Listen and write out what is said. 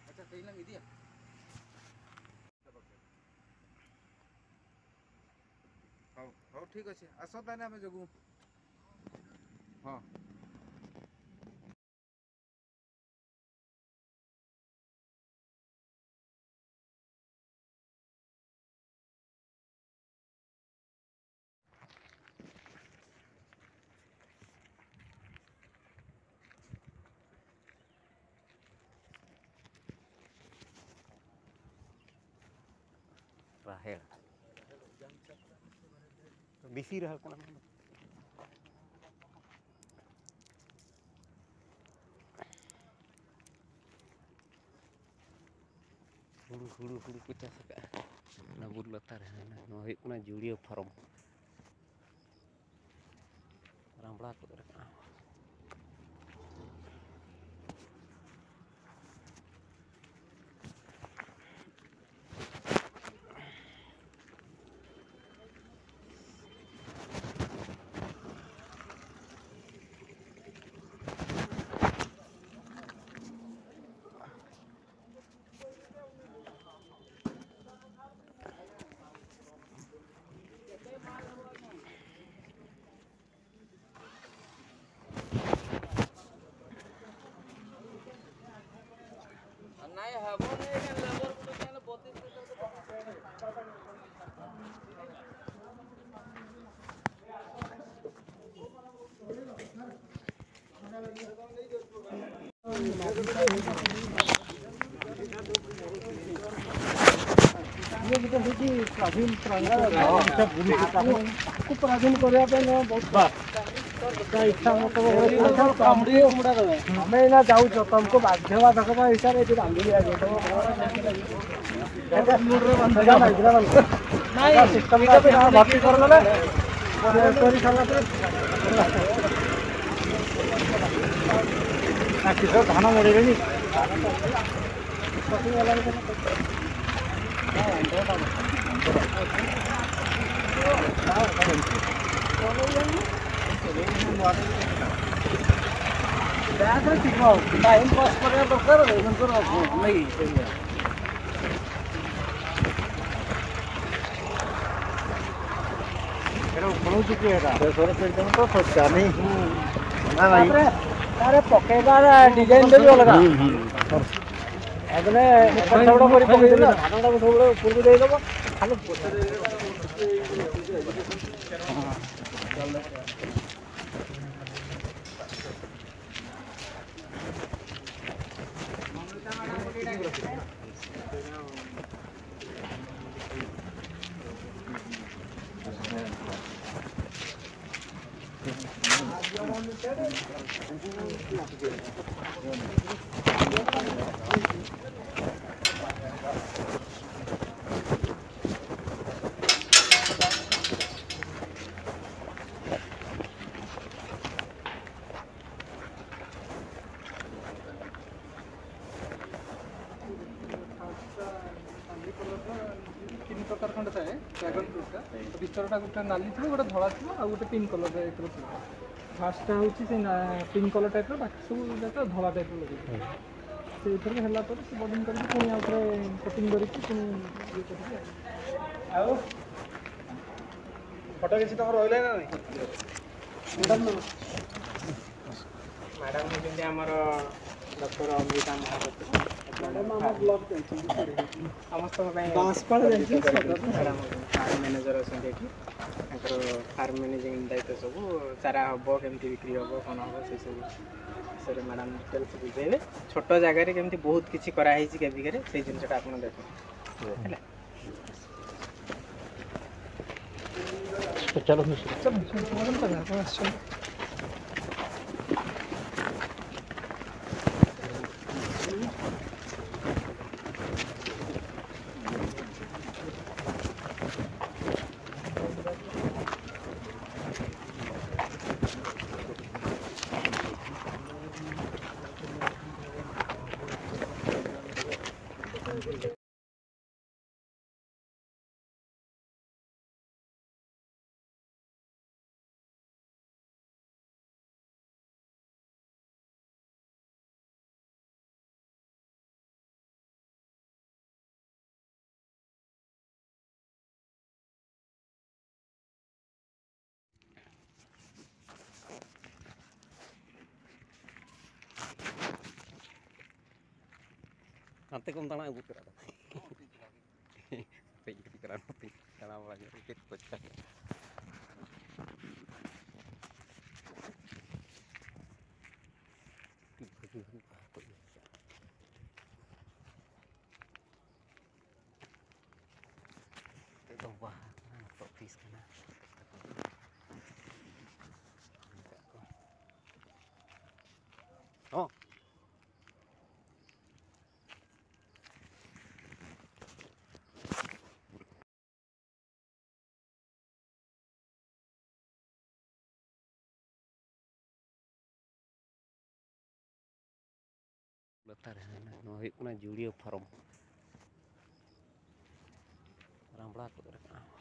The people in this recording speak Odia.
ᱟᱪᱪᱷᱟ ᱛᱮᱦᱮᱧ ᱞᱟᱝ ᱤᱫᱤᱭᱟ ହଉ ହଉ ଠିକ୍ ଅଛି ଆସ ତାହେଲେ ଆମେ ଯୋଗୁ ହଁ। ᱨᱟᱦᱮᱲ ᱵᱮᱥᱤ ᱨᱟᱦᱮᱲ ᱠᱟᱱᱟ। ᱦᱩᱲᱩ ᱦᱩᱲᱩ ᱦᱩᱲᱩ ᱠᱚ ᱪᱟᱥ ᱟᱠᱟᱫᱼᱟ ᱚᱱᱟ ᱵᱩᱨᱩ ᱞᱟᱛᱟᱨ ᱨᱮ। ᱱᱚᱣᱟ ᱦᱩᱭᱩᱜ ᱠᱟᱱᱟ ᱡᱩᱲᱤᱭᱟᱹ ᱯᱷᱟᱨᱢ। ᱨᱟᱢᱲᱟ ᱠᱚ ᱮᱨ ᱟᱠᱟᱫᱼᱟ। ନାଇଁ ହେବ ନାଇଁ ଲେବର ଗୋଟେ 32। ଇଏ ଗୋଟେ ହେଉଛି ସ୍ୱାଧୀନ, ତାକୁ ପରାଧୀନ କରିବା ପାଇଁ ବହୁତ ଇଚ୍ଛା ମତ। ଆମେ ଏଇନା ଯାଉଛ ତମକୁ ବାଧ୍ୟବାଧକତା ହିସାବରେ ଏଠି ବାନ୍ଧି ଦିଆଯିବ। ସିଷ୍ଟମଟା ଭର୍ତ୍ତି କରିଦେଲେ, କରି ସାରିଲା ପରେ କିଶୋର ଧାନ ମରିବେନି। ବ୍ୟାଙ୍କରେ ଠିକ ଟାଇମ୍ ପାସ୍ କରିବା ଦରକାର ନାଇଁ। ଏଟା ଉପରଉଛି କି ଏଟା ତ ଜାନି। ତାପରେ ତାର ପକେଇବାର ଡିଜାଇନ ବି ଅଲଗା। ଏବେ ଏପଟ ସେପଟ କରି ପକେଇଦେଲେ ଧାନଟାକୁ ସବୁବେଳେ ଉପରକୁ ଦେଇଦେବ ଖାଲି। ତିନି ପ୍ରକାର ଖଣ୍ଡେ ଥାଏ ଡ୍ରାଗନ୍ ଫ୍ରୁଟ୍ଟା। ଭିତରଟା ଗୋଟେ ନାଲି ଥିବ, ଗୋଟେ ଧଳା ଥିବ, ଆଉ ଗୋଟେ ପିଙ୍କ କଲର୍ ଟାଇପ୍ର ଥିବ। ଫାର୍ଷ୍ଟଟା ହେଉଛି ସେ ପିଙ୍କ କଲର୍ ଟାଇପ୍ର, ବାକି ସବୁ ଯାକ ଧଳା ଟାଇପ୍ର ଲଗେଇଛି। ସେଇଥିରେ ହେଲା ପରେ ସେ ବଡ଼ିଂ କରିକି ପୁଣି ଆଉ ଥରେ କଟିଂ କରିକି ପୁଣି ଇଏ କରିକି। ଆଉ ଫଟୋ କିଛି ତମର ରହିଲା ନା ନାଇଁ? ମ୍ୟାଡ଼ାମ୍ ହେଉଛନ୍ତି ଆମର ଡକ୍ଟର ଅମୃତା ମହାପାତ୍ର। ମ୍ୟାଡ଼ାମ୍ ଆମ ବ୍ଲକ୍ ଯାଇଛନ୍ତି ସମସ୍ତଙ୍କ ପାଇଁ। ବାଁଶପାଳ ଯାଇଛନ୍ତି। ମ୍ୟାଡ଼ାମ୍ ଫାର୍ମ ମ୍ୟାନେଜର ଅଛନ୍ତି ଏଠି। ତାଙ୍କର ଫାର୍ମ ମ୍ୟାନେଜିଂ ଦାୟିତ୍ୱ ସବୁ, ଚାରା ହେବ କେମିତି, ବିକ୍ରି ହେବ କ'ଣ ହେବ, ସେସବୁ ବିଷୟରେ ମ୍ୟାଡ଼ାମ୍ ଡିଟେଲ୍ସ ବୁଝେଇବେ। ଛୋଟ ଜାଗାରେ କେମିତି ବହୁତ କିଛି କରାହେଇଛି କେବିକାରେ, ସେଇ ଜିନିଷଟା ଆପଣ ଦେଖନ୍ତୁ ହେଲା। ଚାଲ। ଆପଣ ଆସିଛନ୍ତି। ᱦᱟᱱᱛᱮ ᱠᱚᱢ ᱫᱟᱬᱟ ᱟᱹᱜᱩ ᱛᱚᱨᱟ ᱱᱚᱛᱮᱧ ᱪᱟᱞᱟᱜ ᱱᱚᱛᱮᱧ ᱫᱟᱬᱟ ᱵᱟᱲᱟ ᱧᱚᱜ ᱪᱮᱫ ᱠᱚ ᱪᱤᱠᱟᱹ ᱵᱷᱟᱹᱜᱤ ᱵᱷᱟᱹᱜᱤ ᱵᱟᱦᱟ ᱠᱚ ᱤᱭᱟᱹ ᱠᱟᱜᱼᱟ᱾ ᱱᱚᱛᱮ ᱫᱚ ᱵᱟᱦᱟ ᱠᱟᱱᱟ, ᱱᱚᱛᱮ ᱚᱯᱷᱤᱥ ᱠᱟᱱᱟ᱾ ᱦᱚᱸ ᱞᱟᱛᱟᱨ ᱨᱮ ᱱᱚᱣᱟ ᱦᱩᱭᱩᱜ ᱠᱟᱱᱟ ᱡᱩᱲᱤᱭᱟᱹ ᱯᱷᱟᱨᱚᱢ᱾ ᱨᱟᱢᱲᱟ ᱠᱚ ᱮᱨ ᱠᱟᱜᱼᱟ᱾